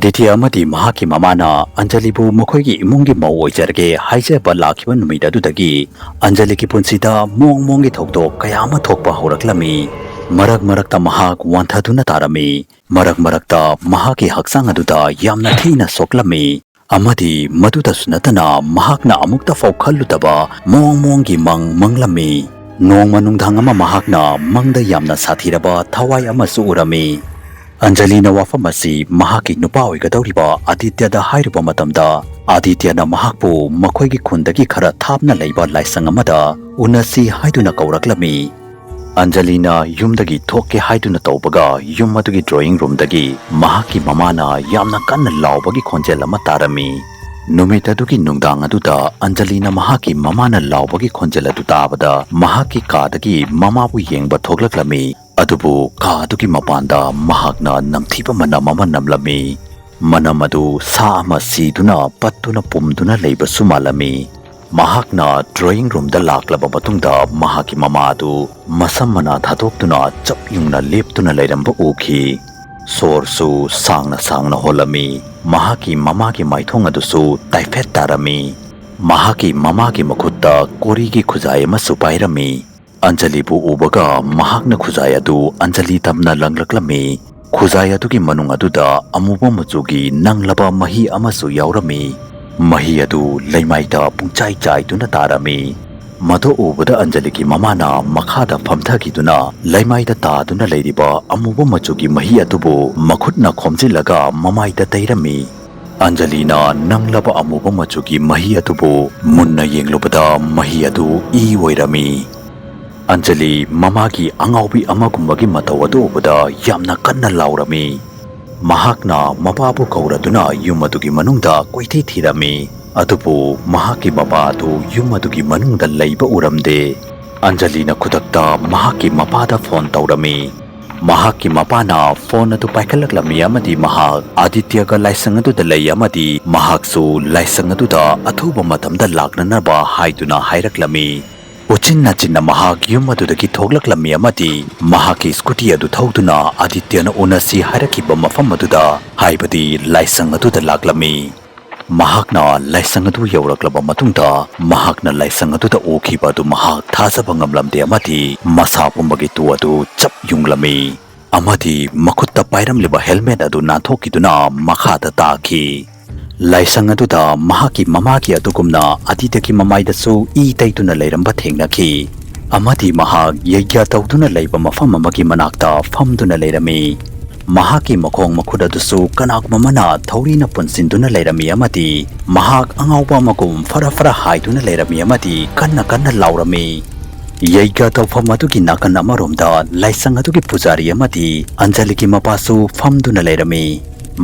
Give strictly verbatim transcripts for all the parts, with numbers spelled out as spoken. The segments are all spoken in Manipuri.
ꯑꯗꯤꯇ꯭ꯌ ꯑꯃꯗꯤ ꯃꯍꯥꯛꯀꯤ ꯃꯃꯥꯅ ꯑꯟꯖꯂꯤꯕꯨ ꯃꯈꯣꯏꯒꯤ ꯏꯃꯨꯡꯒꯤ ꯃꯧ ꯑꯣꯏꯖꯔꯒꯦ ꯍꯥꯏꯖꯕ ꯂꯥꯛꯈꯤꯕ ꯅꯨꯃꯤꯠ ꯑꯗꯨꯗꯒꯤ ꯑꯟꯖꯂꯤꯒꯤ ꯄꯨꯟꯁꯤꯗ ꯃꯑꯣꯡ ꯃꯑꯣꯡꯒꯤ ꯊꯧꯗꯣꯛ ꯀꯌꯥ ꯑꯃ ꯊꯣꯛꯄ ꯍꯧꯔꯛꯂꯝꯃꯤ꯫ ꯃꯔꯛ ꯃꯔꯛꯇ ꯃꯍꯥꯛ ꯋꯥꯟꯊꯗꯨꯅ ꯇꯥꯔꯝꯃꯤ꯫ ꯃꯔꯛ ꯃꯔꯛꯇ ꯃꯍꯥꯛꯀꯤ ꯍꯛꯆꯥꯡ ꯑꯗꯨꯗ ꯌꯥꯝꯅ ꯊꯤꯅ ꯁꯣꯛꯂꯝꯃꯤ꯫ ꯑꯃꯗꯤ ꯃꯗꯨꯗꯁꯨ ꯅꯠꯇꯅ ꯃꯍꯥꯛꯅ ꯑꯃꯨꯛꯇ ꯐꯥꯎ ꯈꯜꯂꯨꯗꯕ ꯃꯑꯣꯡ ꯃꯑꯣꯡꯒꯤ ꯃꯪ ꯃꯪꯂꯝꯃꯤ꯫ ꯅꯣꯡꯃ ꯅꯨꯡꯗꯥꯡ ꯑꯃ ꯃꯍꯥꯛꯅ ꯃꯪꯗ ꯌꯥꯝꯅ ꯁꯥꯊꯤꯔꯕ ꯊꯋꯥꯏ ꯑꯃꯁꯨ ꯎꯔꯝꯃꯤ꯫ ꯑꯟꯖꯂꯤꯅ ꯋꯥꯐꯝ ꯑꯁꯤ ꯃꯍꯥꯛꯀꯤ ꯅꯨꯄꯥ ꯑꯣꯏꯒꯗꯧꯔꯤꯕ ꯑꯗꯤꯇ꯭ꯌꯗ ꯍꯥꯏꯔꯨꯕ ꯃꯇꯝꯗ, ꯑꯗꯤꯇ꯭ꯌꯅ ꯃꯍꯥꯛꯄꯨ ꯃꯈꯣꯏꯒꯤ ꯈꯨꯟꯗꯒꯤ ꯈꯔ ꯊꯥꯞꯅ ꯂꯩꯕ ꯂꯥꯏꯁꯪ ꯑꯃꯗ ꯎꯅꯁꯤ ꯍꯥꯏꯗꯨꯅ ꯀꯧꯔꯛꯂꯝꯃꯤ꯫ ꯑꯟꯖꯂꯤꯅ ꯌꯨꯝꯗꯒꯤ ꯊꯣꯛꯀꯦ ꯍꯥꯏꯗꯨꯅ ꯇꯧꯕꯒ, ꯌꯨꯝ ꯑꯗꯨꯒꯤ drawing roomꯗꯒꯤ ꯃꯍꯥꯛꯀꯤ ꯃꯃꯥꯅ ꯌꯥꯝꯅ ꯀꯟꯅ ꯂꯥꯎꯕꯒꯤ ꯈꯣꯟꯖꯦꯜ ꯑꯃ ꯇꯥꯔꯝꯃꯤ꯫ ꯅꯨꯃꯤꯠ ꯑꯗꯨꯒꯤ ꯅꯨꯡꯗꯥꯡ ꯑꯗꯨꯗ ꯑꯟꯖꯂꯤꯅ ꯃꯍꯥꯛꯀꯤ ꯃꯃꯥꯅ ꯂꯥꯎꯕꯒꯤ ꯈꯣꯟꯖꯦꯜ ꯑꯗꯨ ꯇꯥꯕꯗ, ꯃꯍꯥꯛꯀꯤ ꯀꯥꯗꯒꯤ ꯃꯃꯥꯕꯨ ꯌꯦꯡꯕ ꯊꯣꯛꯂꯛꯂꯝꯃꯤ꯫ ꯑꯗꯨꯕꯨ ꯀꯥ ꯑꯗꯨꯒꯤ ꯃꯄꯥꯟꯗ ꯃꯍꯥꯛꯅ ꯅꯝꯊꯤꯕ ꯃꯅꯝ ꯑꯃ ꯅꯝꯂꯝꯃꯤ꯫ ꯃꯅꯝ ꯑꯗꯨ ꯁꯥ ꯑꯃ ꯁꯤꯗꯨꯅ ꯄꯠꯇꯨꯅ ꯄꯨꯝꯗꯨꯅ ꯂꯩꯕꯁꯨ ꯃꯥꯜꯂꯝꯃꯤ꯫ ꯃꯍꯥꯛꯅ drawing roomꯗ ꯂꯥꯛꯂꯕ ꯃꯇꯨꯡꯗ ꯃꯍꯥꯛꯀꯤ ꯃꯃꯥ ꯑꯗꯨ ꯃꯁꯝ ꯃꯅꯥ ꯊꯥꯗꯣꯛꯇꯨꯅ ꯆꯞ ꯌꯨꯡꯅ ꯂꯦꯞꯇꯨꯅ ꯂꯩꯔꯝꯕ ꯎꯈꯤ꯫ ꯁꯣꯔꯁꯨ ꯁꯥꯡꯅ ꯁꯥꯡꯅ ꯍꯣꯜꯂꯝꯃꯤ꯫ ꯃꯍꯥꯛꯀꯤ ꯃꯃꯥꯒꯤ ꯃꯥꯏꯊꯣꯡ ꯑꯗꯨꯁꯨ ꯇꯥꯏꯐꯦꯠ ꯇꯥꯔꯝꯃꯤ꯫ ꯃꯍꯥꯛꯀꯤ ꯃꯃꯥꯒꯤ ꯃꯈꯨꯠꯇ ꯀꯣꯔꯤꯒꯤ ꯈꯨꯖꯥꯏ ꯑꯃꯁꯨ ꯄꯥꯏꯔꯝꯃꯤ꯫ ꯑꯟꯖꯂꯤꯕꯨ ꯎꯕꯒ ꯃꯍꯥꯛꯅ ꯈꯨꯖꯥꯏ ꯑꯗꯨ ꯑꯟꯖꯂꯤ ꯇꯝꯅ ꯂꯪꯂꯛꯂꯝꯃꯤ꯫ ꯈꯨꯖꯥꯏ ꯑꯗꯨꯒꯤ ꯃꯅꯨꯡ ꯑꯗꯨꯗ ꯑꯃꯨꯕ ꯃꯆꯨꯒꯤ ꯅꯪꯂꯕ ꯃꯍꯤ ꯑꯃꯁꯨ ꯌꯥꯎꯔꯝꯃꯤ꯫ ꯃꯍꯤ ꯑꯗꯨ ꯂꯩꯃꯥꯏꯗ ꯄꯨꯡꯆꯥꯏ ꯆꯥꯏꯗꯨꯅ ꯇꯥꯔꯝꯃꯤ꯫ ꯃꯗꯨ ꯎꯕꯗ ꯑꯟꯖꯂꯤꯒꯤ ꯃꯃꯥꯅ ꯃꯈꯥꯗ ꯐꯝꯊꯈꯤꯗꯨꯅ ꯂꯩꯃꯥꯏꯗ ꯇꯥꯗꯨꯅ ꯂꯩꯔꯤꯕ ꯑꯃꯨꯕ ꯃꯆꯨꯒꯤ ꯃꯍꯤ ꯑꯗꯨꯕꯨ ꯃꯈꯨꯠꯅ ꯈꯣꯝꯖꯤꯜꯂꯒ ꯃꯃꯥꯏꯗ ꯇꯩꯔꯝꯃꯤ꯫ ꯑꯟꯖꯂꯤꯅ ꯅꯪꯂꯕ ꯑꯃꯨꯕ ꯃꯆꯨꯒꯤ ꯃꯍꯤ ꯑꯗꯨꯕꯨ ꯃꯨꯟꯅ ꯌꯦꯡꯂꯨꯕꯗ ꯃꯍꯤ ꯑꯗꯨ ꯏ ꯑꯣꯏꯔꯝꯃꯤ꯫ ꯑꯟꯖꯂꯤ ꯃꯃꯥꯒꯤ ꯑꯉꯥꯎꯕꯤ ꯑꯃꯒꯨꯝꯕꯒꯤ ꯃꯇꯧ ꯑꯗꯨ ꯎꯕꯗ ꯌꯥꯝꯅ ꯀꯟꯅ ꯂꯥꯎꯔꯝꯃꯤ꯫ ꯃꯍꯥꯛꯅ ꯃꯄꯥꯕꯨ ꯀꯧꯔꯗꯨꯅ ꯌꯨꯝ ꯑꯗꯨꯒꯤ ꯃꯅꯨꯡꯗ ꯀꯣꯏꯊꯤ ꯊꯤꯔꯝꯃꯤ꯫ ꯑꯗꯨꯕꯨ ꯃꯍꯥꯛꯀꯤ ꯃꯄꯥ ꯑꯗꯨ ꯌꯨꯝ ꯑꯗꯨꯒꯤ ꯃꯅꯨꯡꯗ ꯂꯩꯕ ꯎꯔꯝꯗꯦ꯫ ꯑꯟꯖꯂꯤꯅ ꯈꯨꯗꯛꯇ ꯃꯍꯥꯛꯀꯤ ꯃꯄꯥꯗ ꯐꯣꯟ ꯇꯧꯔꯝꯃꯤ꯫ ꯃꯍꯥꯛꯀꯤ ꯃꯄꯥꯅ ꯐꯣꯟ ꯑꯗꯨ ꯄꯥꯏꯈꯠꯂꯛꯂꯝꯃꯤ ꯑꯃꯗꯤ ꯃꯍꯥꯛ ꯑꯗꯤꯇ꯭ꯌꯒ ꯂꯥꯏꯁꯪ ꯑꯗꯨꯗ ꯂꯩ ꯑꯃꯗꯤ ꯃꯍꯥꯛꯁꯨ ꯂꯥꯏꯁꯪ ꯑꯗꯨꯗ ꯑꯊꯨꯕ ꯃꯇꯝꯗ ꯂꯥꯛꯅꯅꯕ ꯍꯥꯏꯗꯨꯅ ꯍꯥꯏꯔꯛꯂꯝꯃꯤ꯫ ꯎꯆꯤꯟ ꯅꯥꯆꯤꯟꯅ ꯃꯍꯥꯛ ꯌꯨꯝ ꯑꯗꯨꯗꯒꯤ ꯊꯣꯛꯂꯛꯂꯝꯃꯤ ꯑꯃꯗꯤ ꯃꯍꯥꯛꯀꯤ ꯁ꯭ꯀꯨꯇꯤ ꯑꯗꯨ ꯊꯧꯗꯨꯅ ꯑꯥꯗꯤꯇ꯭ꯌꯅ ꯎꯅꯁꯤ ꯍꯥꯏꯔꯛꯈꯤꯕ ꯃꯐꯝ ꯑꯗꯨꯗ, ꯍꯥꯏꯕꯗꯤ ꯂꯥꯏꯁꯪ ꯑꯗꯨꯗ ꯂꯥꯛꯂꯝꯃꯤ꯫ ꯃꯍꯥꯛꯅ ꯂꯥꯏꯁꯪ ꯑꯗꯨ ꯌꯧꯔꯛꯂꯕ ꯃꯇꯨꯡꯗ, ꯃꯍꯥꯛꯅ ꯂꯥꯏꯁꯪ ꯑꯗꯨꯗ ꯎꯈꯤꯕ ꯑꯗꯨ ꯃꯍꯥꯛ ꯊꯥꯖꯕ ꯉꯝꯂꯝꯗꯦ ꯑꯃꯗꯤ ꯃꯁꯥ ꯄꯨꯝꯕꯒꯤ ꯇꯨ ꯑꯗꯨ ꯆꯞ ꯌꯨꯡꯂꯝꯃꯤ꯫ ꯑꯃꯗꯤ ꯃꯈꯨꯠꯇ ꯄꯥꯏꯔꯝꯂꯤꯕ ꯍꯦꯜꯃꯦꯠ ꯑꯗꯨ ꯅꯥꯟꯊꯣꯛꯈꯤꯗꯨꯅ ꯃꯈꯥꯗ ꯇꯥꯈꯤ꯫ ꯂꯥꯏꯁꯪ ꯑꯗꯨꯗ ꯃꯍꯥꯛꯀꯤ ꯃꯃꯥꯒꯤ ꯑꯗꯨꯒꯨꯝꯅ ꯑꯥꯗꯤꯇ꯭ꯌꯒꯤ ꯃꯃꯥꯏꯗꯁꯨ ꯏ ꯇꯩꯗꯨꯅ ꯂꯩꯔꯝꯕ ꯊꯦꯡꯅꯈꯤ꯫ ꯑꯃꯗꯤ ꯃꯍꯥꯛ ꯌꯩꯒ꯭ꯌ ꯇꯧꯗꯨꯅ ꯂꯩꯕ ꯃꯐꯝ ꯑꯃꯒꯤ ꯃꯅꯥꯛꯇ ꯐꯝꯗꯨꯅ ꯂꯩꯔꯝꯃꯤ꯫ ꯃꯍꯥꯛꯀꯤ ꯃꯈꯣꯡ ꯃꯈꯨꯠ ꯑꯗꯨꯁꯨ ꯀꯅꯥꯒꯨꯝꯕ ꯑꯃꯅ ꯊꯧꯔꯤꯅ ꯄꯨꯟꯁꯤꯟꯗꯨꯅ ꯂꯩꯔꯝꯃꯤ ꯑꯃꯗꯤ ꯃꯍꯥꯛ ꯑꯉꯥꯎꯕ ꯑꯃꯒꯨꯝ ꯐꯔ ꯐꯔ ꯍꯥꯏꯗꯨꯅ ꯂꯩꯔꯝꯃꯤ ꯑꯃꯗꯤ ꯀꯟꯅ ꯀꯟꯅ ꯂꯥꯎꯔꯝꯃꯤ꯫ ꯌꯩꯒ꯭ꯌ ꯇꯧꯐꯝ ꯑꯗꯨꯒꯤ ꯅꯥꯀꯟ ꯑꯃꯔꯣꯝꯗ ꯂꯥꯏꯁꯪ ꯑꯗꯨꯒꯤ ꯄꯨꯖꯥꯔꯤ ꯑꯃꯗꯤ ꯑꯟꯖꯂꯤꯒꯤ ꯃꯄꯥꯁꯨ ꯐꯝꯗꯨꯅ ꯂꯩꯔꯝꯃꯤ꯫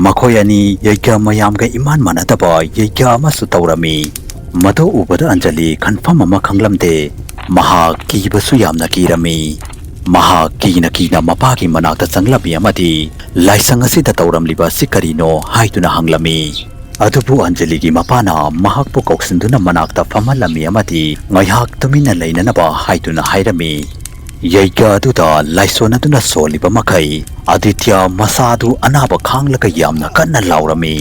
ꯃꯈꯣꯏ ꯑꯅꯤ ꯌꯩꯒ꯭ꯌ ꯃꯌꯥꯝꯒ ꯏꯃꯥꯟ ꯃꯥꯟꯅꯗꯕ ꯌꯩꯒ꯭ꯌ ꯑꯃꯁꯨ ꯇꯧꯔꯝꯃꯤ꯫ ꯃꯗꯨ ꯎꯕꯗ ꯑꯟꯖꯂꯤ ꯈꯟꯐꯝ ꯑꯃ ꯈꯪꯂꯝꯗꯦ꯫ ꯃꯍꯥꯛ ꯀꯤꯕꯁꯨ ꯌꯥꯝꯅ ꯀꯤꯔꯝꯃꯤ꯫ ꯃꯍꯥꯛ ꯀꯤꯅ ꯀꯤꯅ ꯃꯄꯥꯒꯤ ꯃꯅꯥꯛꯇ ꯆꯪꯂꯝꯃꯤ ꯑꯃꯗꯤ ꯂꯥꯏꯁꯪ ꯑꯁꯤꯗ ꯇꯧꯔꯝꯂꯤꯕ ꯑꯁꯤ ꯀꯔꯤꯅꯣ ꯍꯥꯏꯗꯨꯅ ꯍꯪꯂꯝꯃꯤ꯫ ꯑꯗꯨꯕꯨ ꯑꯟꯖꯂꯤꯒꯤ ꯃꯄꯥꯅ ꯃꯍꯥꯛꯄꯨ ꯀꯧꯁꯤꯟꯗꯨꯅ ꯃꯅꯥꯛꯇ ꯐꯝꯍꯜꯂꯝꯃꯤ ꯑꯃꯗꯤ ꯉꯥꯏꯍꯥꯛ ꯇꯨꯃꯤꯟꯅ ꯂꯩꯅꯅꯕ ꯍꯥꯏꯗꯨꯅ ꯍꯥꯏꯔꯝꯃꯤ꯫ ꯌꯩꯒ꯭ꯌ ꯑꯗꯨꯗ ꯂꯥꯏꯁꯣꯟ ꯑꯗꯨꯅ ꯁꯣꯜꯂꯤꯕ ꯃꯈꯩ ꯑꯥꯗꯤꯇ꯭ꯌ ꯃꯁꯥ ꯑꯗꯨ ꯑꯅꯥꯕ ꯈꯥꯡꯂꯒ ꯌꯥꯝꯅ ꯀꯟꯅ ꯂꯥꯎꯔꯝꯃꯤ꯫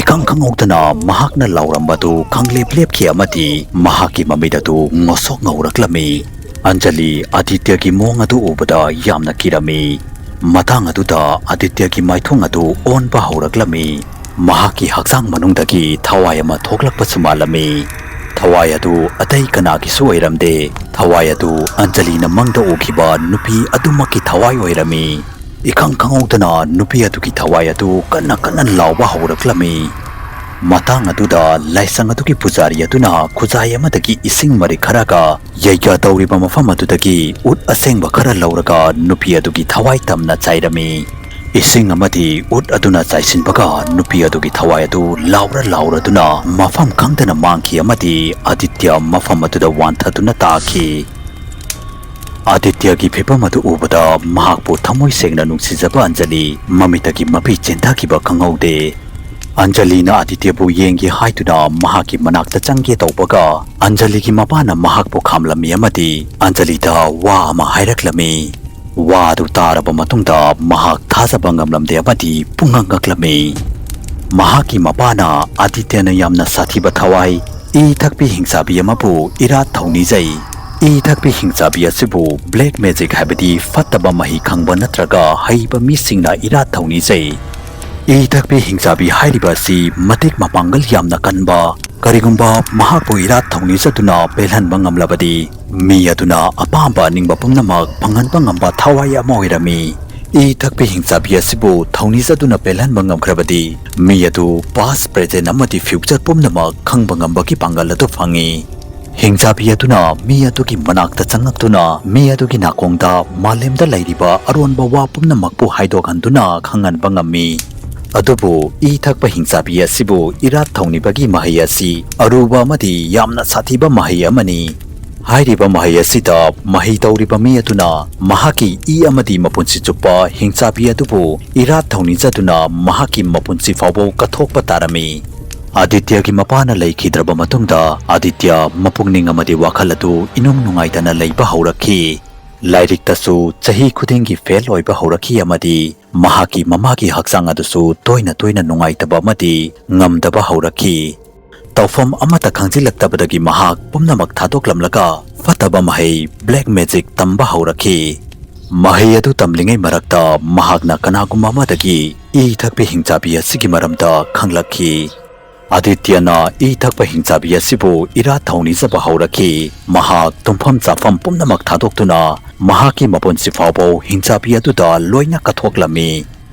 ꯏꯈꯪ ꯈꯪꯍꯧꯗꯅ ꯃꯍꯥꯛꯅ ꯂꯥꯎꯔꯝꯕꯗꯨ ꯈꯪꯂꯦꯞ ꯂꯦꯞꯈꯤ ꯑꯃꯗꯤ ꯃꯍꯥꯛꯀꯤ ꯃꯃꯤꯠ ꯑꯗꯨ ꯉꯧꯁꯣꯛ ꯉꯧꯔꯛꯂꯝꯃꯤ꯫ ꯑꯟꯖꯂꯤ ꯑꯥꯗꯤꯇ꯭ꯌꯒꯤ ꯃꯑꯣꯡ ꯑꯗꯨ ꯎꯕꯗ ꯌꯥꯝꯅ ꯀꯤꯔꯝꯃꯤ꯫ ꯃꯇꯥꯡ ꯑꯗꯨꯗ ꯑꯥꯗꯤꯇ꯭ꯌꯒꯤ ꯃꯥꯏꯊꯣꯡ ꯑꯗꯨ ꯑꯣꯟꯕ ꯍꯧꯔꯛꯂꯝꯃꯤ꯫ ꯃꯍꯥꯛꯀꯤ ꯍꯛꯆꯥꯡ ꯃꯅꯨꯡꯗꯒꯤ ꯊꯋꯥꯏ ꯑꯃ ꯊꯣꯛꯂꯛꯄꯁꯨ ꯃꯥꯜꯂꯝꯃꯤ꯫ ꯊꯋꯥꯏ ꯑꯗꯨ ꯑꯇꯩ ꯀꯅꯥꯒꯤꯁꯨ ꯑꯣꯏꯔꯝꯗꯦ꯫ ꯊꯋꯥꯏ ꯑꯗꯨ ꯑꯟꯖꯂꯤꯅ ꯃꯪꯗ ꯎꯈꯤꯕ ꯅꯨꯄꯤ ꯑꯗꯨꯃꯛꯀꯤ ꯊꯋꯥꯏ ꯑꯣꯏꯔꯝꯃꯤ꯫ ꯏꯈꯪ ꯈꯪꯍꯧꯗꯅ ꯅꯨꯄꯤ ꯑꯗꯨꯒꯤ ꯊꯋꯥꯏ ꯑꯗꯨ ꯀꯟꯅ ꯀꯟꯅ ꯂꯥꯎꯕ ꯍꯧꯔꯛꯂꯝꯃꯤ꯫ ꯃꯇꯥꯡ ꯑꯗꯨꯗ ꯂꯥꯏꯁꯪ ꯑꯗꯨꯒꯤ ꯄꯨꯖꯥꯔꯤ ꯑꯗꯨꯅ ꯈꯨꯖꯥꯏ ꯑꯃꯗꯒꯤ ꯏꯁꯤꯡ ꯃꯔꯤꯛ ꯈꯔꯒ ꯌꯩꯒ꯭ꯌ ꯇꯧꯔꯤꯕ ꯃꯐꯝ ꯑꯗꯨꯗꯒꯤ ꯎꯠ ꯑꯁꯦꯡꯕ ꯈꯔ ꯂꯧꯔꯒ ꯅꯨꯄꯤ ꯑꯗꯨꯒꯤ ꯊꯋꯥꯏ ꯇꯝꯅ ꯆꯥꯏꯔꯝꯃꯤ꯫ ꯏꯁꯤꯡ ꯑꯃꯗꯤ ꯎꯠ ꯑꯗꯨꯅ ꯆꯥꯏꯁꯤꯟꯕꯒ ꯅꯨꯄꯤ ꯑꯗꯨꯒꯤ ꯊꯋꯥꯏ ꯑꯗꯨ ꯂꯥꯎꯔ ꯂꯥꯎꯔꯗꯨꯅ ꯃꯐꯝ ꯈꯪꯗꯅ ꯃꯥꯡꯈꯤ ꯑꯃꯗꯤ ꯑꯥꯗꯤꯇ꯭ꯌ ꯃꯐꯝ ꯑꯗꯨꯗ ꯋꯥꯟꯊꯗꯨꯅ ꯇꯥꯈꯤ꯫ ꯑꯥꯗꯤꯇ꯭ꯌꯒꯤ ꯐꯤꯚꯝ ꯑꯗꯨ ꯎꯕꯗ ꯃꯍꯥꯛꯄꯨ ꯊꯃꯣꯏ ꯁꯦꯡꯅ ꯅꯨꯡꯁꯤꯖꯕ ꯑꯟꯖꯂꯤ ꯃꯃꯤꯠꯇꯒꯤ ꯃꯄꯤ ꯆꯦꯟꯊꯈꯤꯕ ꯈꯪꯍꯧꯗꯦ꯫ ꯑꯟꯖꯂꯤꯅ ꯑꯗꯤꯇ꯭ꯌꯕꯨ ꯌꯦꯡꯒꯦ ꯍꯥꯏꯗꯨꯅ ꯃꯍꯥꯛꯀꯤ ꯃꯅꯥꯛꯇ ꯆꯪꯒꯦ ꯇꯧꯕꯒ, ꯑꯟꯖꯂꯤꯒꯤ ꯃꯄꯥꯅ ꯃꯍꯥꯛꯄꯨ ꯈꯥꯝꯂꯝꯃꯤ ꯑꯃꯗꯤ ꯑꯟꯖꯂꯤꯗ ꯋꯥ ꯑꯃ ꯍꯥꯏꯔꯛꯂꯝꯃꯤ꯫ ꯋꯥ ꯑꯗꯨ ꯇꯥꯔꯕ ꯃꯇꯨꯡꯗ ꯃꯍꯥꯛ ꯊꯥꯖꯕ ꯉꯝꯂꯝꯗꯦ ꯑꯃꯗꯤ ꯄꯨꯡꯉꯛ ꯉꯛꯂꯝꯃꯤ꯫ ꯃꯍꯥꯛꯀꯤ ꯃꯄꯥꯅ ꯑꯗꯤꯇ꯭ꯌꯅ ꯌꯥꯝꯅ ꯁꯥꯊꯤꯕ ꯊꯋꯥꯏ, ꯏ ꯊꯛꯄꯤ ꯍꯤꯡꯆꯥꯕꯤ ꯑꯃꯕꯨ ꯏꯔꯥꯠ ꯊꯧꯅꯤꯖꯩ꯫ ꯏ ꯊꯛꯄꯤ ꯍꯤꯡꯆꯥꯕꯤ ꯑꯁꯤꯕꯨ black magic ꯍꯥꯏꯕꯗꯤ ꯐꯠꯇꯕ ꯃꯍꯩ ꯈꯪꯕ ꯅꯠꯇ꯭ꯔꯒ ꯍꯩꯕ ꯃꯤꯁꯤꯡꯅ ꯏꯔꯥꯠ ꯊꯧꯅꯤꯖꯩ꯫ ꯏ ꯊꯛꯄꯤ ꯍꯤꯡꯆꯥꯕꯤ ꯍꯥꯏꯔꯤꯕ ꯑꯁꯤ ꯃꯇꯤꯛ ꯃꯄꯥꯡꯒꯜ ꯌꯥꯝꯅ ꯀꯟꯕ, ꯀꯔꯤꯒꯨꯝꯕ ꯃꯍꯥꯛꯄꯨ ꯏꯔꯥꯠ ꯊꯧꯅꯤꯖꯗꯨꯅ ꯄꯦꯜꯍꯟꯕ ꯉꯝꯂꯕꯗꯤ, ꯃꯤ ꯑꯗꯨꯅ ꯑꯄꯥꯝꯕ ꯑꯅꯤꯡꯕ ꯄꯨꯝꯅꯃꯛ ꯐꯪꯍꯟꯕ ꯉꯝꯕ ꯊꯋꯥꯏ ꯑꯃ ꯑꯣꯏꯔꯝꯃꯤ꯫ ꯏ ꯊꯛꯄꯤ ꯍꯤꯡꯆꯥꯕꯤ ꯑꯁꯤꯕꯨ ꯊꯧꯅꯤꯖꯗꯨꯅ ꯄꯦꯜꯍꯟꯕ ꯉꯝꯈ꯭ꯔꯕꯗꯤ, ꯃꯤ ꯑꯗꯨ past, present ꯑꯃꯗꯤ future ꯄꯨꯝꯅꯃꯛ ꯈꯪꯕ ꯉꯝꯕꯒꯤ ꯄꯥꯡꯒꯜ ꯑꯗꯨ ꯐꯪꯏ꯫ ꯍꯤꯡꯆꯥꯕꯤ ꯑꯗꯨꯅ ꯃꯤ ꯑꯗꯨꯒꯤ ꯃꯅꯥꯛꯇ ꯆꯪꯂꯛꯇꯨꯅ ꯃꯤ ꯑꯗꯨꯒꯤ ꯅꯥꯀꯣꯡꯗ ꯃꯥꯂꯦꯝꯗ ꯂꯩꯔꯤꯕ ꯑꯔꯣꯟꯕ ꯋꯥ ꯄꯨꯝꯅꯃꯛꯄꯨ ꯍꯥꯏꯗꯣꯛꯍꯟꯗꯨꯅ ꯈꯪꯍꯟꯕ ꯉꯝꯃꯤ꯫ ꯑꯗꯨꯕꯨ ꯏ ꯊꯛꯄ ꯍꯤꯡꯆꯥꯕꯤ ꯑꯁꯤꯕꯨ ꯏꯔꯥꯠ ꯊꯧꯅꯤꯕꯒꯤ ꯃꯍꯩ ꯑꯁꯤ ꯑꯔꯨꯕ ꯑꯃꯗꯤ ꯌꯥꯝꯅ ꯁꯥꯊꯤꯕ ꯃꯍꯩ ꯑꯃꯅꯤ꯫ ꯍꯥꯏꯔꯤꯕ ꯃꯍꯩ ꯑꯁꯤꯗ ꯃꯍꯩ ꯇꯧꯔꯤꯕ ꯃꯤ ꯑꯗꯨꯅ ꯃꯍꯥꯛꯀꯤ ꯏ ꯑꯃꯗꯤ ꯃꯄꯨꯟꯁꯤ ꯆꯨꯞꯄ ꯍꯤꯡꯆꯥꯕꯤ ꯑꯗꯨꯕꯨ ꯏꯔꯥꯠ ꯊꯧꯅꯤꯖꯗꯨꯅ ꯃꯍꯥꯛꯀꯤ ꯃꯄꯨꯟꯁꯤ ꯐꯥꯎꯕ ꯀꯠꯊꯣꯛꯄ ꯇꯥꯔꯝꯃꯤ꯫ ꯑꯗꯤꯇ꯭ꯌꯒꯤ ꯃꯄꯥꯅ ꯂꯩꯈꯤꯗ꯭ꯔꯕ ꯃꯇꯨꯡꯗ, ꯑꯗꯤꯇ꯭ꯌ ꯃꯄꯨꯛꯅꯤꯡ ꯑꯃꯗꯤ ꯋꯥꯈꯜ ꯑꯗꯨ ꯏꯅꯨꯡ ꯅꯨꯡꯉꯥꯏꯇꯅ ꯂꯩꯕ ꯍꯧꯔꯛꯈꯤ꯫ ꯂꯥꯏꯔꯤꯛꯇꯁꯨ ꯆꯍꯤ ꯈꯨꯗꯤꯡꯒꯤ ꯐꯦꯜ ꯑꯣꯏꯕ ꯍꯧꯔꯛꯈꯤ ꯑꯃꯗꯤ ꯃꯍꯥꯛꯀꯤ ꯃꯃꯥꯒꯤ ꯍꯛꯆꯥꯡ ꯑꯗꯨꯁꯨ ꯇꯣꯏꯅ ꯇꯣꯏꯅ ꯅꯨꯡꯉꯥꯏꯇꯕ ꯑꯃꯗꯤ ꯉꯝꯗꯕ ꯍꯧꯔꯛꯈꯤ꯫ ꯇꯧꯐꯝ ꯑꯃꯠꯇ ꯈꯪꯖꯤꯜꯂꯛꯇꯕꯗꯒꯤ ꯃꯍꯥꯛ ꯄꯨꯝꯅꯃꯛ ꯊꯥꯗꯣꯛꯂꯝꯂꯒ ꯐꯠꯇꯕ ꯃꯍꯩ black magic ꯇꯝꯕ ꯍꯧꯔꯛꯈꯤ꯫ ꯃꯍꯩ ꯑꯗꯨ ꯇꯝꯂꯤꯉꯩ ꯃꯔꯛꯇ ꯃꯍꯥꯛꯅ ꯀꯅꯥꯒꯨꯝꯕ ꯑꯃꯗꯒꯤ ꯏ ꯊꯛꯄꯤ ꯍꯤꯡꯆꯥꯕꯤ ꯑꯁꯤꯒꯤ ꯃꯔꯝꯗ ꯈꯪꯂꯛꯈꯤ꯫ ꯑꯗꯤꯇ꯭ꯌꯅ ꯏ ꯊꯛꯄ ꯍꯤꯡꯆꯥꯕꯤ ꯑꯁꯤꯕꯨ ꯏꯔꯥꯠ ꯊꯧꯅꯤꯖꯕ ꯍꯧꯔꯛꯈꯤ꯫ ꯃꯍꯥꯛ ꯇꯨꯝꯐꯝ ꯆꯥꯐꯝ ꯄꯨꯝꯅꯃꯛ ꯊꯥꯗꯣꯛꯇꯨꯅ ꯃꯍꯥꯛꯀꯤ ꯃꯄꯨꯟꯁꯤ ꯐꯥꯎꯕ ꯍꯤꯡꯆꯥꯕꯤ ꯑꯗꯨꯗ ꯂꯣꯏꯅ ꯀꯠꯊꯣꯛꯂꯝꯃꯤ꯫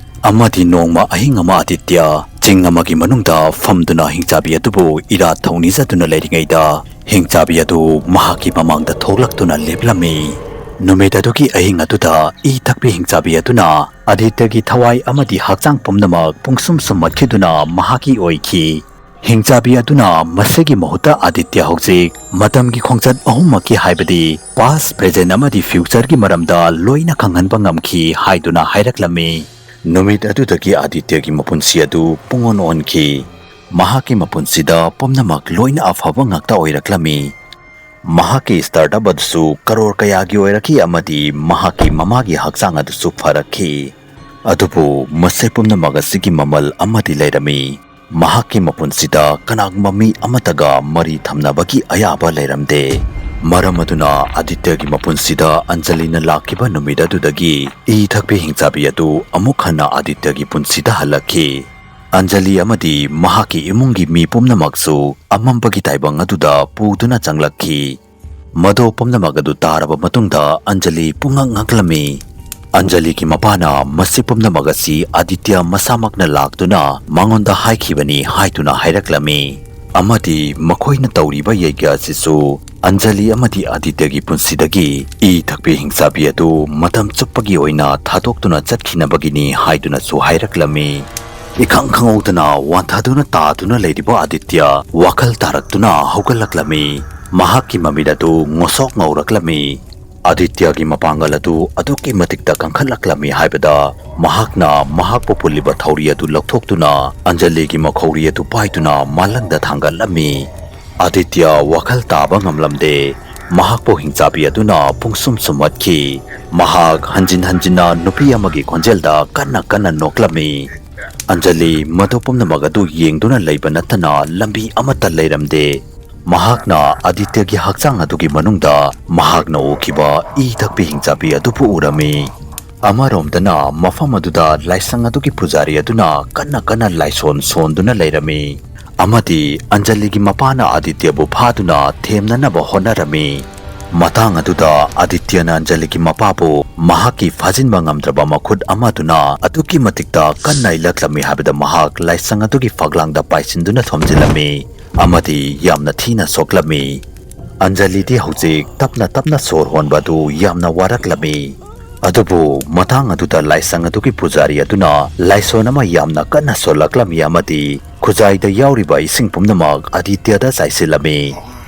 ꯑꯃꯗꯤ ꯅꯣꯡꯃ ꯑꯍꯤꯡ ꯑꯃ ꯑꯗꯤꯇ꯭ꯌ ꯆꯤꯡ ꯑꯃꯒꯤ ꯃꯅꯨꯡꯗ ꯐꯝꯗꯨꯅ ꯍꯤꯡꯆꯥꯕꯤ ꯑꯗꯨꯕꯨ ꯏꯔꯥꯠ ꯊꯧꯅꯤꯖꯗꯨꯅ ꯂꯩꯔꯤꯉꯩꯗ, ꯍꯤꯡꯆꯥꯕꯤ ꯑꯗꯨ ꯃꯍꯥꯛꯀꯤ ꯃꯃꯥꯡꯗ ꯊꯣꯛꯂꯛꯇꯨꯅ ꯂꯦꯞꯂꯝꯃꯤ꯫ ꯅꯨꯃꯤꯠ ꯑꯗꯨꯒꯤ ꯑꯍꯤꯡ ꯑꯗꯨꯗ ꯏ ꯊꯛꯄꯤ ꯍꯤꯡꯆꯥꯕꯤ ꯑꯗꯨꯅ ꯑꯗꯤꯇ꯭ꯌꯒꯤ ꯊꯋꯥꯏ ꯑꯃꯗꯤ ꯍꯛꯆꯥꯡ ꯄꯨꯝꯅꯃꯛ ꯄꯨꯡꯁꯨꯝ ꯁꯨꯝꯃꯠꯈꯤꯗꯨꯅ ꯃꯍꯥꯛꯀꯤ ꯑꯣꯏꯈꯤ꯫ ꯍꯤꯡꯆꯥꯕꯤ ꯑꯗꯨꯅ ꯃꯁꯤꯒꯤ ꯃꯍꯨꯠꯇ ꯑꯗꯤꯇ꯭ꯌ ꯍꯧꯖꯤꯛ ꯃꯇꯝꯒꯤ ꯈꯣꯡꯆꯠ ꯑꯍꯨꯝꯃꯛꯀꯤ, ꯍꯥꯏꯕꯗꯤ past, present ꯑꯃꯗꯤ future ꯒꯤ ꯃꯔꯝꯗ ꯂꯣꯏꯅ ꯈꯪꯍꯟꯕ ꯉꯝꯈꯤ ꯍꯥꯏꯗꯨꯅ ꯍꯥꯏꯔꯛꯂꯝꯃꯤ꯫ ꯅꯨꯃꯤꯠ ꯑꯗꯨꯗꯒꯤ ꯑꯗꯤꯇ꯭ꯌꯒꯤ ꯃꯄꯨꯟꯁꯤ ꯑꯗꯨ ꯄꯨꯡꯑꯣꯟ ꯑꯣꯟꯈꯤ꯫ ꯃꯍꯥꯛꯀꯤ ꯃꯄꯨꯟꯁꯤꯗ ꯄꯨꯝꯅꯃꯛ ꯂꯣꯏꯅ ꯑꯐꯕ ꯉꯥꯛꯇ ꯑꯣꯏꯔꯛꯂꯝꯃꯤ꯫ ꯃꯍꯥꯛꯀꯤ startup ꯑꯗꯨꯁꯨ ꯀꯔꯣꯔ ꯀꯌꯥꯒꯤ ꯑꯣꯏꯔꯛꯈꯤ ꯑꯃꯗꯤ ꯃꯍꯥꯛꯀꯤ ꯃꯃꯥꯒꯤ ꯍꯛꯆꯥꯡ ꯑꯗꯨꯁꯨ ꯐꯔꯛꯈꯤ꯫ ꯑꯗꯨꯕꯨ ꯃꯁꯤ ꯄꯨꯝꯅꯃꯛ ꯑꯁꯤꯒꯤ ꯃꯃꯜ ꯑꯃꯗꯤ ꯂꯩꯔꯝꯃꯤ꯫ ꯃꯍꯥꯛꯀꯤ ꯃꯄꯨꯟꯁꯤꯗ ꯀꯅꯥꯒꯨꯝꯕ ꯃꯤ ꯑꯃꯠꯇꯒ ꯃꯔꯤ ꯊꯝꯅꯕꯒꯤ ꯑꯌꯥꯕ ꯂꯩꯔꯝꯗꯦ꯫ ꯃꯔꯝ ꯑꯗꯨꯅ ꯑꯗꯤꯇ꯭ꯌꯒꯤ ꯃꯄꯨꯟꯁꯤꯗ ꯑꯟꯖꯂꯤꯅ ꯂꯥꯛꯈꯤꯕ ꯅꯨꯃꯤꯠ ꯑꯗꯨꯗꯒꯤ ꯏ ꯊꯛꯄꯤ ꯍꯤꯡꯆꯥꯕꯤ ꯑꯗꯨ ꯑꯃꯨꯛ ꯍꯟꯅ ꯑꯗꯤꯇ꯭ꯌꯒꯤ ꯄꯨꯟꯁꯤꯗ ꯍꯜꯂꯛꯈꯤ꯫ ꯑꯟꯖꯂꯤ ꯑꯃꯗꯤ ꯃꯍꯥꯛꯀꯤ ꯏꯃꯨꯡꯒꯤ ꯃꯤ ꯄꯨꯝꯅꯃꯛꯁꯨ ꯑꯃꯝꯕꯒꯤ ꯇꯥꯏꯕꯪ ꯑꯗꯨꯗ ꯄꯨꯗꯨꯅ ꯆꯪꯂꯛꯈꯤ꯫ ꯃꯗꯨ ꯄꯨꯝꯅꯃꯛ ꯑꯗꯨ ꯇꯥꯔꯕ ꯃꯇꯨꯡꯗ ꯑꯟꯖꯂꯤ ꯄꯨꯡꯉꯛ ꯉꯛꯂꯝꯃꯤ꯫ ꯑꯟꯖꯂꯤꯒꯤ ꯃꯄꯥꯅ ꯃꯁꯤ ꯄꯨꯝꯅꯃꯛ ꯑꯁꯤ ꯑꯗꯤꯇ꯭ꯌ ꯃꯁꯥꯃꯛꯅ ꯂꯥꯛꯇꯨꯅ ꯃꯉꯣꯟꯗ ꯍꯥꯏꯈꯤꯕꯅꯤ ꯍꯥꯏꯗꯨꯅ ꯍꯥꯏꯔꯛꯂꯝꯃꯤ꯫ ꯑꯃꯗꯤ ꯃꯈꯣꯏꯅ ꯇꯧꯔꯤꯕ ꯌꯩꯒ꯭ꯌ ꯑꯁꯤꯁꯨ ꯑꯟꯖꯂꯤ ꯑꯃꯗꯤ ꯑꯗꯤꯇ꯭ꯌꯒꯤ ꯄꯨꯟꯁꯤꯗꯒꯤ ꯏ ꯊꯛꯄꯤ ꯍꯤꯡꯆꯥꯕꯤ ꯑꯗꯨ ꯃꯇꯝ ꯆꯨꯞꯄꯒꯤ ꯑꯣꯏꯅ ꯊꯥꯗꯣꯛꯇꯨꯅ ꯆꯠꯈꯤꯅꯕꯒꯤꯅꯤ ꯍꯥꯏꯗꯨꯅꯁꯨ ꯍꯥꯏꯔꯛꯂꯝꯃꯤ꯫ ꯏꯈꯪ ꯈꯪꯍꯧꯗꯅ ꯋꯥꯟꯊꯗꯨꯅ ꯇꯥꯗꯨꯅ ꯂꯩꯔꯤꯕ ꯑꯗꯤꯇ꯭ꯌ ꯋꯥꯈꯜ ꯇꯥꯔꯛꯇꯨꯅ ꯍꯧꯒꯠꯂꯛꯂꯝꯃꯤ꯫ ꯃꯍꯥꯛꯀꯤ ꯃꯃꯤꯠ ꯑꯗꯨ ꯉꯣꯁꯣꯛ ꯉꯧꯔꯛꯂꯝꯃꯤ꯫ ꯑꯗꯤꯇ꯭ꯌꯒꯤ ꯃꯄꯥꯡꯒꯜ ꯑꯗꯨ ꯑꯗꯨꯛꯀꯤ ꯃꯇꯤꯛꯇ ꯀꯟꯈꯠꯂꯛꯂꯝꯃꯤ ꯍꯥꯏꯕꯗ ꯃꯍꯥꯛꯅ ꯃꯍꯥꯛꯄꯨ ꯄꯨꯜꯂꯤꯕ ꯊꯧꯔꯤ ꯑꯗꯨ ꯂꯧꯊꯣꯛꯇꯨꯅ ꯑꯟꯖꯂꯤꯒꯤ ꯃꯈꯧꯔꯤ ꯑꯗꯨ ꯄꯥꯏꯗꯨꯅ ꯃꯥꯂꯪꯗ ꯊꯥꯡꯒꯠꯂꯝꯃꯤ꯫ ꯑꯗꯤꯇ꯭ꯌ ꯋꯥꯈꯜ ꯇꯥꯕ ꯉꯝꯂꯝꯗꯦ꯫ ꯃꯍꯥꯛꯄꯨ ꯍꯤꯡꯆꯥꯕꯤ ꯑꯗꯨꯅ ꯄꯨꯡꯁꯨꯝ ꯁꯨꯝꯍꯠꯈꯤ꯫ ꯃꯍꯥꯛ ꯍꯟꯖꯤꯟ ꯍꯟꯖꯤꯟꯅ ꯅꯨꯄꯤ ꯑꯃꯒꯤ ꯈꯣꯟꯖꯦꯜꯗ ꯀꯟꯅ ꯀꯟꯅ ꯅꯣꯛꯂꯝꯃꯤ꯫ ꯑꯟꯖꯂꯤ ꯃꯗꯨ ꯄꯨꯝꯅꯃꯛ ꯑꯗꯨ ꯌꯦꯡꯗꯨꯅ ꯂꯩꯕ ꯅꯠꯇꯅ ꯂꯝꯕꯤ ꯑꯃꯠꯇ ꯂꯩꯔꯝꯗꯦ꯫ ꯃꯍꯥꯛꯅ ꯑꯗꯤꯇ꯭ꯌꯒꯤ ꯍꯛꯆꯥꯡ ꯑꯗꯨꯒꯤ ꯃꯅꯨꯡꯗ ꯃꯍꯥꯛꯅ ꯎꯈꯤꯕ ꯏ ꯊꯛꯄꯤ ꯍꯤꯡꯆꯥꯕꯤ ꯑꯗꯨꯕꯨ ꯎꯔꯝꯃꯤ꯫ ꯑꯃꯔꯣꯝꯗꯅ ꯃꯐꯝ ꯑꯗꯨꯗ ꯂꯥꯏꯁꯪ ꯑꯗꯨꯒꯤ ꯄꯨꯖꯥꯔꯤ ꯑꯗꯨꯅ ꯀꯟꯅ ꯀꯟꯅ ꯂꯥꯏꯁꯣꯟ ꯁꯣꯟꯗꯨꯅ ꯂꯩꯔꯝꯃꯤ ꯑꯃꯗꯤ ꯑꯟꯖꯂꯤꯒꯤ ꯃꯄꯥꯅ ꯑꯗꯤꯇ꯭ꯌꯕꯨ ꯐꯥꯗꯨꯅ ꯊꯦꯝꯅꯅꯕ ꯍꯣꯠꯅꯔꯝꯃꯤ꯫ ꯃꯇꯥꯡ ꯑꯗꯨꯗ ꯑꯗꯤꯇ꯭ꯌꯅ ꯑꯟꯖꯂꯤꯒꯤ ꯃꯄꯥꯕꯨ ꯃꯍꯥꯛꯀꯤ ꯐꯥꯖꯤꯟꯕ ꯉꯝꯗ꯭ꯔꯕ ꯃꯈꯨꯠ ꯑꯃꯗꯨꯅ ꯑꯗꯨꯛꯀꯤ ꯃꯇꯤꯛꯇ ꯀꯟꯅ ꯏꯜꯂꯛꯂꯝꯃꯤ ꯍꯥꯏꯕꯗ ꯃꯍꯥꯛ ꯂꯥꯏꯁꯪ ꯑꯗꯨꯒꯤ ꯐꯛꯂꯥꯡꯗ ꯄꯥꯏꯁꯤꯟꯗꯨꯅ ꯊꯣꯝꯖꯤꯜꯂꯝꯃꯤ ꯑꯃꯗꯤ ꯌꯥꯝꯅ ꯊꯤꯅ ꯁꯣꯛꯂꯝꯃꯤ꯫ ꯑꯟꯖꯂꯤꯗꯤ ꯍꯧꯖꯤꯛ ꯇꯞꯅ ꯇꯞꯅ ꯁꯣꯔ ꯍꯣꯟꯕ ꯑꯗꯨ ꯌꯥꯝꯅ ꯋꯥꯔꯛꯂꯝꯃꯤ꯫ ꯑꯗꯨꯕꯨ ꯃꯇꯥꯡ ꯑꯗꯨꯗ ꯂꯥꯏꯁꯪ ꯑꯗꯨꯒꯤ ꯄꯨꯖꯥꯔꯤ ꯑꯗꯨꯅ ꯂꯥꯏꯁꯣꯟ ꯑꯃ ꯌꯥꯝꯅ ꯀꯟꯅ ꯁꯣꯜꯂꯛꯂꯝꯃꯤ ꯑꯃꯗꯤ ꯈꯨꯖꯥꯏꯗ ꯌꯥꯎꯔꯤꯕ ꯏꯁꯤꯡ ꯄꯨꯝꯅꯃꯛ ꯑꯗꯤꯇ꯭ꯌꯗ ꯆꯥꯏꯁꯤꯜꯂꯝꯃꯤ꯫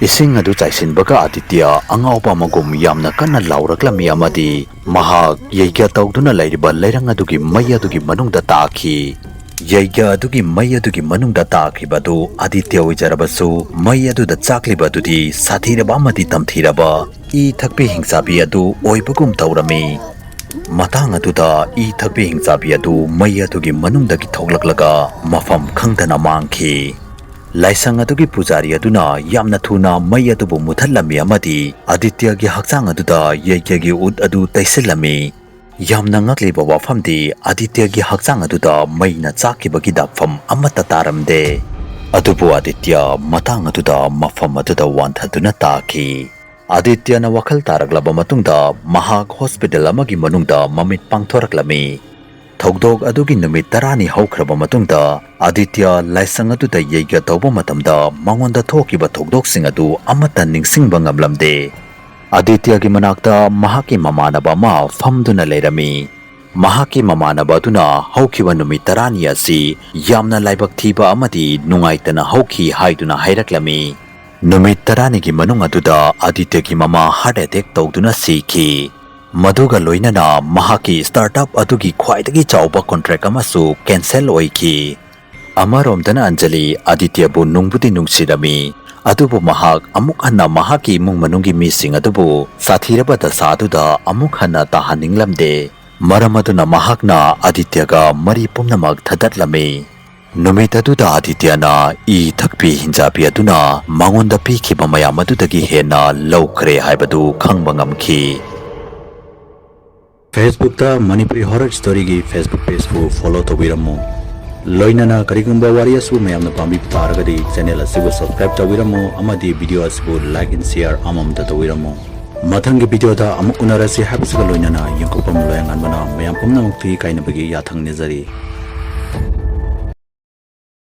ꯏꯁꯤꯡ ꯑꯗꯨ ꯆꯥꯏꯁꯤꯟꯕꯒ ꯑꯥꯗꯤꯇ꯭ꯌ ꯑꯉꯥꯎꯕ ꯑꯃꯒꯨꯝ ꯌꯥꯝꯅ ꯀꯟꯅ ꯂꯥꯎꯔꯛꯂꯝꯃꯤ ꯑꯃꯗꯤ ꯃꯍꯥꯛ ꯌꯩꯒ꯭ꯌ ꯇꯧꯗꯨꯅ ꯂꯩꯔꯤꯕ ꯂꯩꯔꯪ ꯑꯗꯨꯒꯤ ꯃꯩ ꯑꯗꯨꯒꯤ ꯃꯅꯨꯡꯗ ꯇꯥꯈꯤ꯫ ꯌꯩꯒ꯭ꯌ ꯑꯗꯨꯒꯤ ꯃꯩ ꯑꯗꯨꯒꯤ ꯃꯅꯨꯡꯗ ꯇꯥꯈꯤꯕ ꯑꯗꯨ ꯑꯥꯗꯤꯇ꯭ꯌ ꯑꯣꯏꯖꯔꯕꯁꯨ, ꯃꯩ ꯑꯗꯨꯗ ꯆꯥꯛꯂꯤꯕ ꯑꯗꯨꯗꯤ ꯁꯥꯊꯤꯔꯕ ꯑꯃꯗꯤ ꯇꯝꯊꯤꯔꯕ ꯏ ꯊꯛꯄꯤ ꯍꯤꯡꯆꯥꯕꯤ ꯑꯗꯨ ꯑꯣꯏꯕꯒꯨꯝ ꯇꯧꯔꯝꯃꯤ꯫ ꯃꯇꯥꯡ ꯑꯗꯨꯗ ꯏ ꯊꯛꯄꯤ ꯍꯤꯡꯆꯥꯕꯤ ꯑꯗꯨ ꯃꯩ ꯑꯗꯨꯒꯤ ꯃꯅꯨꯡꯗꯒꯤ ꯊꯣꯛꯂꯛꯂꯒ ꯃꯐꯝ ꯈꯪꯗꯅ ꯃꯥꯡꯈꯤ꯫ ꯂꯥꯏꯁꯪ ꯑꯗꯨꯒꯤ ꯄꯨꯖꯥꯔꯤ ꯑꯗꯨꯅ ꯌꯥꯝꯅ ꯊꯨꯅ ꯃꯩ ꯑꯗꯨꯕꯨ ꯃꯨꯊꯠꯂꯝꯃꯤ ꯑꯃꯗꯤ ꯑꯥꯗꯤꯇ꯭ꯌꯒꯤ ꯍꯛꯆꯥꯡ ꯑꯗꯨꯗ ꯌꯩꯒ꯭ꯌꯒꯤ ꯎꯠ ꯑꯗꯨ ꯇꯩꯁꯤꯜꯂꯝꯃꯤ꯫ ꯌꯥꯝꯅ ꯉꯛꯂꯤꯕ ꯋꯥꯐꯝꯗꯤ, ꯑꯥꯗꯤꯇ꯭ꯌꯒꯤ ꯍꯛꯆꯥꯡ ꯑꯗꯨꯗ ꯃꯩꯅ ꯆꯥꯛꯈꯤꯕꯒꯤ ꯗꯥꯛꯐꯝ ꯑꯃꯠꯇ ꯇꯥꯔꯝꯗꯦ꯫ ꯑꯗꯨꯕꯨ ꯑꯥꯗꯤꯇ꯭ꯌ ꯃꯇꯥꯡ ꯑꯗꯨꯗ ꯃꯐꯝ ꯑꯗꯨꯗ ꯋꯥꯟꯊꯗꯨꯅ ꯇꯥꯈꯤ꯫ ꯑꯥꯗꯤꯇ꯭ꯌꯅ ꯋꯥꯈꯜ ꯇꯥꯔꯛꯂꯕ ꯃꯇꯨꯡꯗ ꯃꯍꯥꯛ ꯍꯣꯁꯄꯤꯇꯥꯜ ꯑꯃꯒꯤ ꯃꯅꯨꯡꯗ ꯃꯃꯤꯠ ꯄꯥꯡꯊꯣꯔꯛꯂꯝꯃꯤ꯫ ꯊꯧꯗꯣꯛ ꯑꯗꯨꯒꯤ ꯅꯨꯃꯤꯠ ꯇꯔꯥꯅꯤ ꯍꯧꯈ꯭ꯔꯕ ꯃꯇꯨꯡꯗ, ꯑꯥꯗꯤꯇ꯭ꯌ ꯂꯥꯏꯁꯪ ꯑꯗꯨꯗ ꯌꯩꯒ꯭ꯌ ꯇꯧꯕ ꯃꯇꯝꯗ ꯃꯉꯣꯟꯗ ꯊꯣꯛꯈꯤꯕ ꯊꯧꯗꯣꯛꯁꯤꯡ ꯑꯗꯨ ꯑꯃꯠꯇ ꯅꯤꯡꯁꯤꯡꯕ ꯉꯝꯂꯝꯗꯦ꯫ ꯑꯥꯗꯤꯇ꯭ꯌꯒꯤ ꯃꯅꯥꯛꯇ ꯃꯍꯥꯛꯀꯤ ꯃꯃꯥꯟꯅꯕ ꯑꯃ ꯐꯝꯗꯨꯅ ꯂꯩꯔꯝꯃꯤ꯫ ꯃꯍꯥꯛꯀꯤ ꯃꯃꯥꯟꯅꯕ ꯑꯗꯨꯅ ꯍꯧꯈꯤꯕ ꯅꯨꯃꯤꯠ ꯇꯔꯥꯅꯤ ꯑꯁꯤ ꯌꯥꯝꯅ ꯂꯥꯏꯕꯛ ꯊꯤꯕ ꯑꯃꯗꯤ ꯅꯨꯡꯉꯥꯏꯇꯅ ꯍꯧꯈꯤ ꯍꯥꯏꯗꯨꯅ ꯍꯥꯏꯔꯛꯂꯝꯃꯤ꯫ ꯅꯨꯃꯤꯠ ꯇꯔꯥꯅꯤꯒꯤ ꯃꯅꯨꯡ ꯑꯗꯨꯗ ꯑꯥꯗꯤꯇ꯭ꯌꯒꯤ ꯃꯃꯥ heart attack ꯇꯧꯗꯨꯅ ꯁꯤꯈꯤ꯫ ꯃꯗꯨꯒ ꯂꯣꯏꯅꯅ ꯃꯍꯥꯛꯀꯤ startup ꯑꯗꯨꯒꯤ ꯈ꯭ꯋꯥꯏꯗꯒꯤ ꯆꯥꯎꯕ contract ꯑꯃꯁꯨ cancel ꯑꯣꯏꯈꯤ꯫ ꯑꯃꯔꯣꯝꯗꯅ ꯑꯟꯖꯂꯤ ꯑꯥꯗꯤꯇ꯭ꯌꯕꯨ ꯅꯨꯡꯕꯨꯗꯤ ꯅꯨꯡꯁꯤꯔꯝꯃꯤ, ꯑꯗꯨꯕꯨ ꯃꯍꯥꯛ ꯑꯃꯨꯛ ꯍꯟꯅ ꯃꯍꯥꯛꯀꯤ ꯏꯃꯨꯡ ꯃꯅꯨꯡꯒꯤ ꯃꯤꯁꯤꯡ ꯑꯗꯨꯕꯨ ꯁꯥꯊꯤꯔꯕ ꯗꯁꯥ ꯑꯗꯨꯗ ꯑꯃꯨꯛ ꯍꯟꯅ ꯇꯥꯍꯟꯅꯤꯡꯂꯝꯗꯦ꯫ ꯃꯔꯝ ꯑꯗꯨꯅ ꯃꯍꯥꯛꯅ ꯑꯥꯗꯤꯇ꯭ꯌꯒ ꯃꯔꯤ ꯄꯨꯝꯅꯃꯛ ꯊꯗꯠꯂꯝꯃꯤ꯫ ꯅꯨꯃꯤꯠ ꯑꯗꯨꯗ ꯑꯥꯗꯤꯇ꯭ꯌꯅ ꯏ ꯊꯛꯄꯤ ꯍꯤꯡꯆꯥꯕꯤ ꯑꯗꯨꯅ ꯃꯉꯣꯟꯗ ꯄꯤꯈꯤꯕ ꯃꯌꯥꯝ ꯑꯗꯨꯗꯒꯤ ꯍꯦꯟꯅ ꯂꯧꯈ꯭ꯔꯦ ꯍꯥꯏꯕꯗꯨ ꯈꯪꯕ ꯉꯝꯈꯤ꯫ Facebook ꯇ Manipuri Horror Story ꯒꯤ Facebook page ꯄꯨ follow ꯇꯧꯕꯤꯔꯝꯃꯨ꯫ ꯂꯣꯏꯅꯅ ꯀꯔꯤꯒꯨꯝꯕ ꯋꯥꯔꯤ ꯑꯁꯤꯕꯨ ꯃꯌꯥꯝꯅ ꯄꯥꯝꯕꯤꯕ ꯇꯥꯔꯒꯗꯤ channel ꯑꯁꯤꯕꯨ subscribe ꯇꯧꯕꯤꯔꯝꯃꯨ ꯑꯃꯗꯤ video ꯑꯁꯤꯕꯨ like and share ꯑꯃꯃꯝꯇ ꯇꯧꯕꯤꯔꯝꯃꯨ꯫ ꯃꯊꯪꯒꯤ video ꯗ ꯑꯃꯨꯛ ꯎꯅꯔꯁꯤ ꯍꯥꯏꯕꯁꯤꯒ ꯂꯣꯏꯅꯅ ꯌꯦꯡꯊꯣꯛꯄꯝ ꯂꯣꯌꯥꯉꯥꯟꯕꯅ ꯃꯌꯥꯝ ꯄꯨꯝꯅꯃꯛꯇ ꯏꯀꯥꯏꯅꯕꯒꯤ ꯌꯥꯊꯪ ꯅꯤꯖꯔꯤ꯫